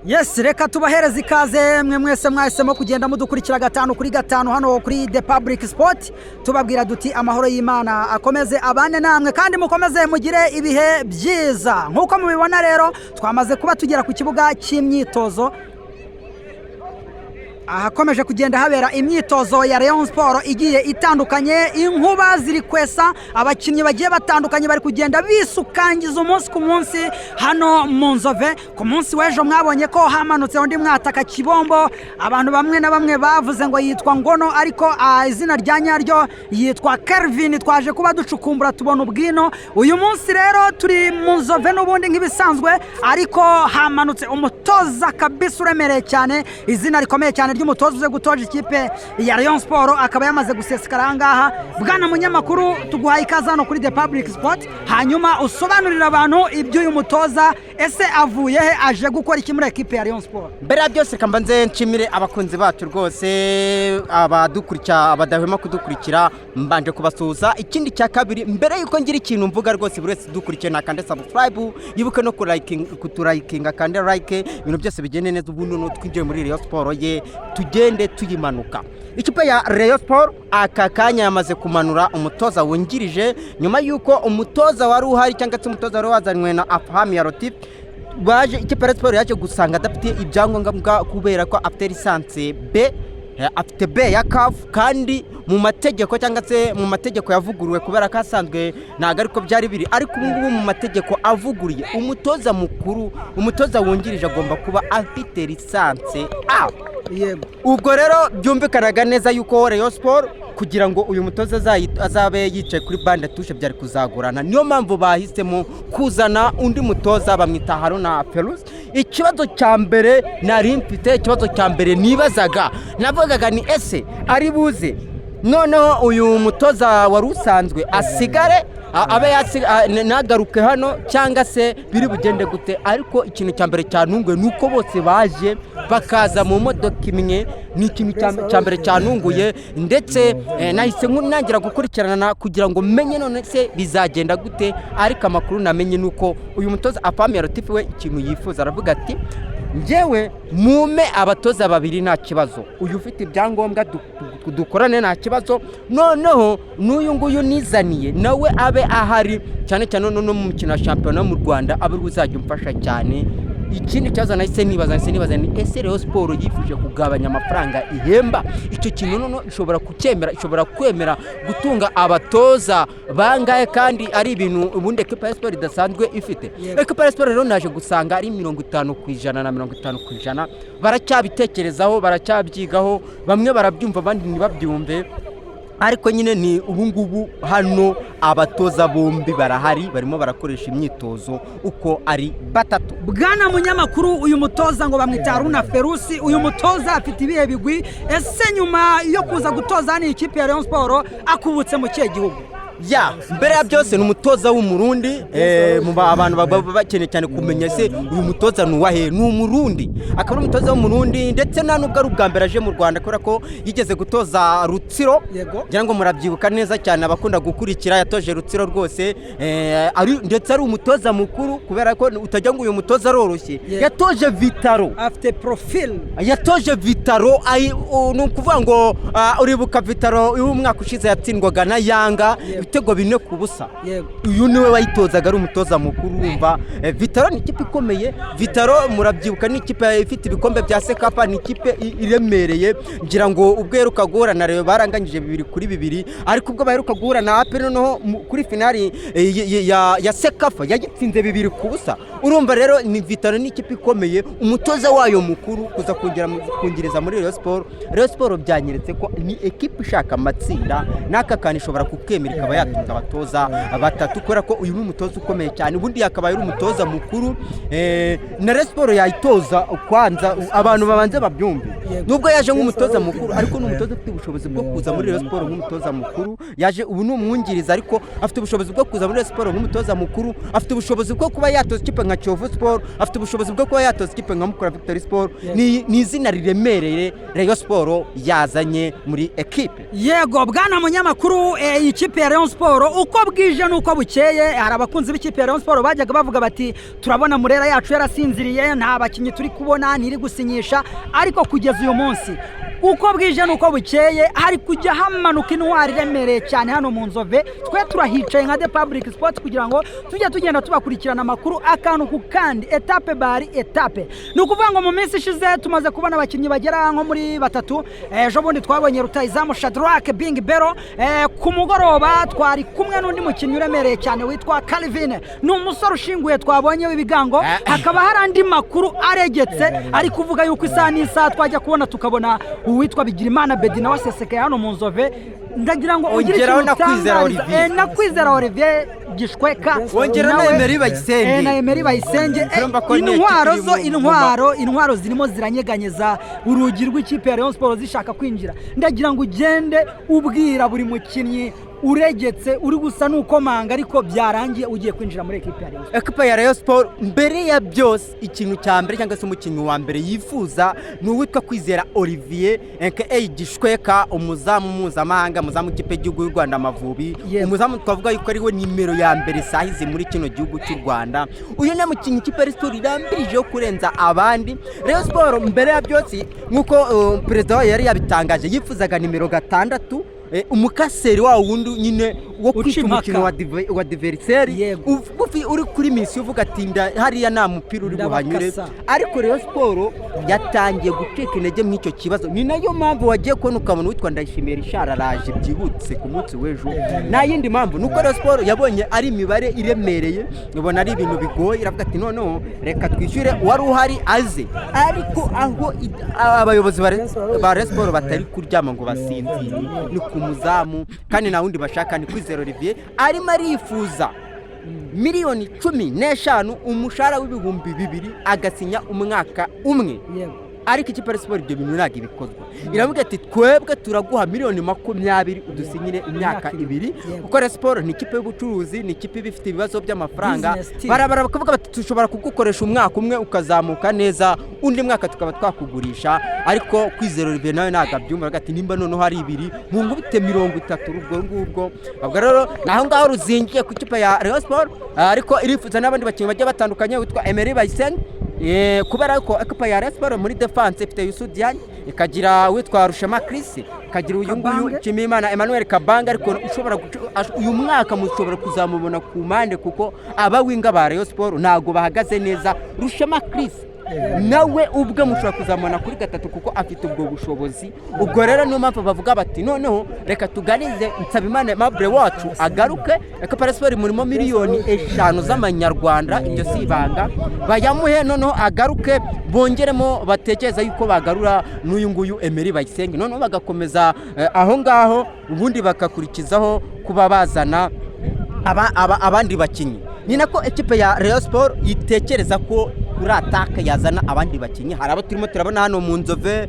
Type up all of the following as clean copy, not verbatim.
Yes, reka tubahereze ikaze mwe mwese mwahisemo kugenda mudukurikira gatanu kuri gatanu hano kuri The Public Sport. Tubabwira duti amahoro y'Imana akomeze abane namwe kandi mukomeze mugire ibihe byiza. Nk'uko mubibona rero, twamaze kuba tugera ku kibuga cy'imyitozo ahakomeje kugenda habera imyitozo ya Rayon Sport igiye itandukanye. Inkuba ziri kwesa, abakinnyi bagiye batandukanye bari kugenda bisukangiza umunsi ku munsi hano mu Nzove. Ku munsi w'ejo mwabonye ko hamanutse undi mwataka Kibombo, abantu bamwe na bamwe bavuze ngo yitwa Ngono, ariko izina rya nyaryo yitwa Kelvin. Twaje kuba ducukumbura tubona ubwino. Uyu munsi rero turi mu Nzove n'ubundi nk'ibisanzwe, ariko hamanutse umutoza kabisa uremereye cyane, izina rikomeye cyane ry'umutoza uze gutoza ikipe ya Rayon Sport, akaba yamaze gusesekara aha ngaha. Bwana munyamakuru, tuguhaye ikaze hano kuri The Public Sport, hanyuma usobanurire abantu iby'uyu mutoza. Ese avuye he? Aje gukora iki muri ekipe ya Rayon Sport? Mbere ya byose, reka mbanze nshimire abakunzi bacu rwose, abadukurikira, abadahwema kudukurikira, mbanje kubasuhuza. Ikindi cya kabiri, mbere y'uko ngira ikintu mvuga rwose, buri wese udukurikiye nakande subscribe, yibuke no kuturayikinga, kande like, ibintu byose bigende neza. Ubundi noneho twinjiye muri Rayon Sport ye, tugende tuyimanuka. Ikipe ya Rayon Sport aka kanya yamaze kumanura umutoza wungirije, nyuma y'uko umutoza wari uhari, cyangwa se umutoza wari wazanywe na Afahami ya Rotif, baje ikipe ya Rayon Sport yaje gusanga adafite ibyangombwa, kubera ko afite licence B, afite B ya CAF, kandi mu mategeko, cyangwa se mu mategeko yavuguruwe, kubera ko asanzwe ntabwo ariko byari biri, ariko ubu ngubu mu mategeko avuguruye, umutoza mukuru, umutoza wungirije agomba kuba afite licence A. Ubwo rero byumvikanaga neza yuko Rayon Sport, kugira ngo uyu mutoza azabe yicaye kuri banc de touche, byari kuzagorana. Niyo mpamvu bahisemo kuzana undi mutoza, bamwita Haruna Ferouz. Ikibazo cya mbere nari mfite, ikibazo cya mbere nibazaga, navugaga ni: ese ari buze noneho uyu mutoza wari usanzwe asigare, abe nagaruke hano, cyangwa se biri bugende gute? Ariko ikintu cya mbere cyantunguye ni uko bose baje bakaza mu modoka imwe. Ni ikintu cya mbere cyantunguye, ndetse nahise ntangira gukurikirana kugira ngo menye none se bizagenda gute. Ariko amakuru namenye ni uko uyu mutoza Afami Latifu we ikintu yifuza, aravuga ati: "Njyewe mume abatoza babiri nta kibazo, uyu ufite ibyangombwa dukorane nta kibazo, noneho n'uyu nguyu nizaniye nawe abe ahari, cyane cyane no mu mukino wa shampiyona mu Rwanda abe ari uzajya umfasha cyane." Ikindi kibazo nahise nibaza ni: ese Rayon Sport yifuje kugabanya amafaranga ihemba? Icyo kintu noneho ishobora kucyemera? Ishobora kwemera gutunga abatoza bangahe kandi ari ibintu ubundi ekipa ya siporo idasanzwe ifite? Ekipa ya siporo rero naje gusanga ari 50% na 50%. Baracyabitekerezaho, baracyabyigaho, bamwe barabyumva, abandi ntibabyumve, ariko nyine ni ubu ngubu hano abatoza bombi barahari, barimo barakoresha imyitozo uko ari batatu. Bwana munyamakuru, uyu mutoza ngo bamwita Haruna Ferusi. Uyu mutoza afite ibihe bigwi? Ese nyuma yo kuza gutoza hano ikipe ya Rayon Sport, akubutse mu kihe gihugu? Ya, mbere ya byose ni umutoza w'Umurundi. Abantu baba bakeneye cyane kumenya: se uyu mutoza ni uwahe? Ni Umurundi, akaba ari umutoza w'Umurundi, ndetse nta nubwo ari ubwa mbere aje mu Rwanda, kubera ko yigeze gutoza Rutsiro. Ngira ngo murabyibuka neza cyane abakunda gukurikira, yatoje Rutsiro rwose, ndetse ari umutoza mukuru, kubera ko utajya ngo uyu mutoza aroroshye. Yatoje Vital'O. Afite profile. Yatoje Vital'O, ni ukuvuga ngo uribuka Vital'O y'umwaka ushize yatsindwaga na Yanga ibitego 4-0? Uyu niwe wayitozaga ari umutoza mukuru. Wumva, Vital'O ni ikipe ikomeye. Vital'O murabyibuka ni ikipe ifite ibikombe bya CECAFA, ni ikipe iremereye. Ngira ngo ubwo iheruka guhura na Rayon baranganyije 2-2, ariko ubwo baheruka guhura na APR noneho kuri finali ya CECAFA, yayitsinze 2-0. Urumva rero ni Vital'O, ni ikipe ikomeye. Umutoza wayo mukuru kuza kungiriza muri Rayon Sport, Rayon Sport byanyeretse ko ni ekipe ishaka amatsinda, n'aka kantu ishobora kukemera ikaba yatunga abatoza batatu, kubera ko uyu ni umutoza ukomeye cyane. Ubundi yakabaye ari umutoza mukuru, na Rayon Sport yayitoza kwanza, abantu babanze babyumve. Nubwo yaje nk'umutoza mukuru, ariko ni umutoza ufite ubushobozi bwo kuza muri Rayon Sport nk'umutoza mukuru. Yaje ubu ni umwungiriza, ariko afite ubushobozi bwo kuza muri Rayon Sport nk'umutoza mukuru. Afite ubushobozi bwo kuba yatoza ikipe nka Kiyovu Sport, afite ubushobozi bwo kuba yatoza ikipe nka Mukura Victory Sport. Ni izina riremereye Rayon Sport yazanye muri ekipe. Yego, bwana munyamakuru, iyi kipe ya Rayon Sport, uko bwije n'uko bukeye, hari abakunzi b'ikipe ya Rayon Sport bajyaga bavuga bati: "Turabona Murera yacu yarasinziriye, nta bakinnyi turi kubona, ntiri gusinyisha." Ariko kugeza uyu munsi, uko bwije n'uko bukeye, hari kujya hamanuka intwari iremereye cyane hano mu Nzove. Twe turahicaye nka The Public Sport kugira ngo tujye tugenda tubakurikirana amakuru akantu ku kandi, étape par étape. Ni ukuvuga ngo mu minsi ishize tumaze kubona abakinnyi bagera nko muri batatu. Ejo bundi twabonye rutayizamu Shadrack Bing Bero. Ku mugoroba twari kumwe n'undi mukinnyi uremereye cyane witwa Calvin, ni umusore ushinguye twabonye w'ibigango. Hakaba hari andi makuru aregetse ari kuvuga yuko isaha n'isaha twajya kubona tukabona uwitwa Bigirimana Bedi nawe asesekaye hano mu Nzove. Ndagira ngo ugire Ongeraho ikintu na Kwizera utangariza. Olivier. Na Kwizera Olivier Gishweka. Wongeraho na Emery Bayisenge. Na Emery Bayisenge. Urumva ko ni Intwaro ekipe zo iri mu- intwaro zirimo ziranyeganyeza urugi rw'ikipe ya Rayon Sport zishaka kwinjira. Ndagira ngo ugende ubwira buri mukinnyi uregetse, uri gusa n'ukomanga ariko byarangiye ugiye kwinjira muri ekipe ya Rayon Sport. Ekipa ya Rayon Sport, mbere ya byose, ikintu cya mbere cyangwa se umukinnyi wa mbere yifuza ni uwitwa Kwizera Olivier aka Gishweka, umuzamu mpuzamahanga, umuzamu w'ikipe y'igihugu y'u Rwanda Amavubi. Umuzamu twavuga yuko ari we nimero ya mbere sahizi muri kino gihugu cy'u Rwanda. Uyu ni mukinnyi ikipe ya Rayon Sport irambirijeho kurenza abandi. Rayon Sport, mbere ya byose, nk'uko perezida wayo yari yabitangaje, yifuzaga nimero 6, umukaseri wa wundi nyine wo Uca kwica impaka. umukino wa adversaire, uri kuri mission uvuga ati: "Hariya nta mupira uri buhanyure." Ndabakasa. Ariko Rayon Sport yatangiye gucika intege muri icyo kibazo. Ni nayo mpamvu wagiye kubona ukabona uwitwa Ndayishimiye Richard araje byihuse ku munsi w'ejo. Nta yindi mpamvu, ni uko Rayon Sport yabonye ari imibare iremereye, ubona ari ibintu bigoye, iravuga ati: "Noneho reka twishyure uwari uhari aze." Ariko aho abayobozi ba Rayon Sport batari kuryama ngo basinzire ni ku muzamu, kandi nta wundi bashaka, ni Kwizera Olivier. Arimo arifuza miliyoni 15, umushahara w'2000, agasinya umwaka umwe. Ariko ikipe ya siporo ibyo bintu ntabwo ibikozwa. Iravuga ati: "Twebwe turaguha miliyoni 20 udusinyire imyaka Imyaka ibiri." ibiri. Kuko Rayon Sport ni ikipe y'ubucuruzi, ni ikipe iba ifite ibibazo by'amafaranga. Business team. Barabara bakavuga bati: "Dushobora kugukoresha umwaka umwe ukazamuka neza, undi mwaka tukaba twakugurisha." Ariko Kwizera Olivier nawe ntabwo abyumva, aravuga ati: "Nimba noneho hari ibiri, mungubite 30." Ubwo ngubwo ubwo rero ni aho ngaho ruzingiye ku ikipe ya Rayon Sport. Ariko irifuza n'abandi bakinnyi bagiye batandukanye, witwa Emery Bayisenge. Kubera ko ekipa ya Rayon Sport muri defense ifite Youssou Diagne, ikagira uwitwa Rushema Chris, ikagira uyu nguyu Kabange. Nshimiyimana Emmanuel Kabanga, ariko ushobora uyu mwaka mushobora kuzamubona ku mpande, kuko aba winger ba Rayon Sport ntabwo bahagaze neza. Rushema Chris nawe ubwe mushobora kuzamubona kuri gatatu kuko afite ubwo bushobozi. Ubwo rero niyo mpamvu bavuga bati: "Noneho reka tuganize Nsabimana Aimable wacu agaruke." Ekipa ya Sport murimo miliyoni 5 z'amanyarwanda, ibyo si ibanga, bayamuhe noneho agaruke, bongeremo batekereza yuko bagarura n'uyu nguyu Emery Bayisenge, noneho bagakomeza aho ngaho, ubundi bagakurikizaho kuba bazana abandi bakinnyi. Ni nako ekipe ya Rayon Sport itekereza ko kuri attaque yazana abandi bakinnyi. Hari abo turimo turabona hano mu Nzove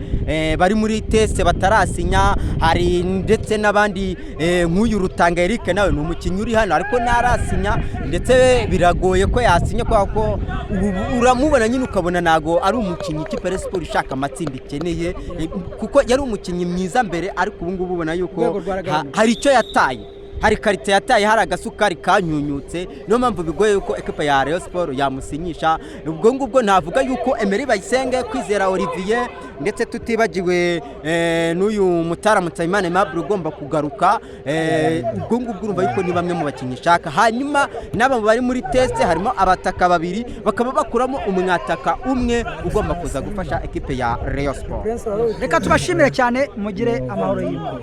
bari muri test batarasinya. Hari ndetse n'abandi, nk'uyu Rutanga Eric, nawe ni umukinnyi uri hano ariko ntarasinya, ndetse biragoye ko yasinya kubera ko ubu uramubona nyine ukabona ntago ari umukinnyi ikipe ya Rayon Sport ishaka amatsinda ikeneye, kuko yari umukinnyi mwiza mbere, ariko ubu ngubu ubona yuko Urwego rwaragabanutse. hari icyo yataye, hari qualité yataye, hari agasukari kanyunyutse. Niyo mpamvu bigoye yuko ekipa ya Rayon Sport yamusinyisha. Ubwo ngubwo navuga yuko Emery Bayisenge, Kwizera Olivier, ndetse tutibagiwe n'uyu Mutara Nsabimana Aimable ugomba kugaruka, ubwo ngubwo urumva yuko ni bamwe mu bakinnyi ishaka. Hanyuma n'aba bari muri test harimo abataka babiri, bakaba bakuramo umwataka umwe ugomba kuza gufasha ekipe ya Rayon Sport. Reka tubashimire cyane, mugire amahoro y'Imana.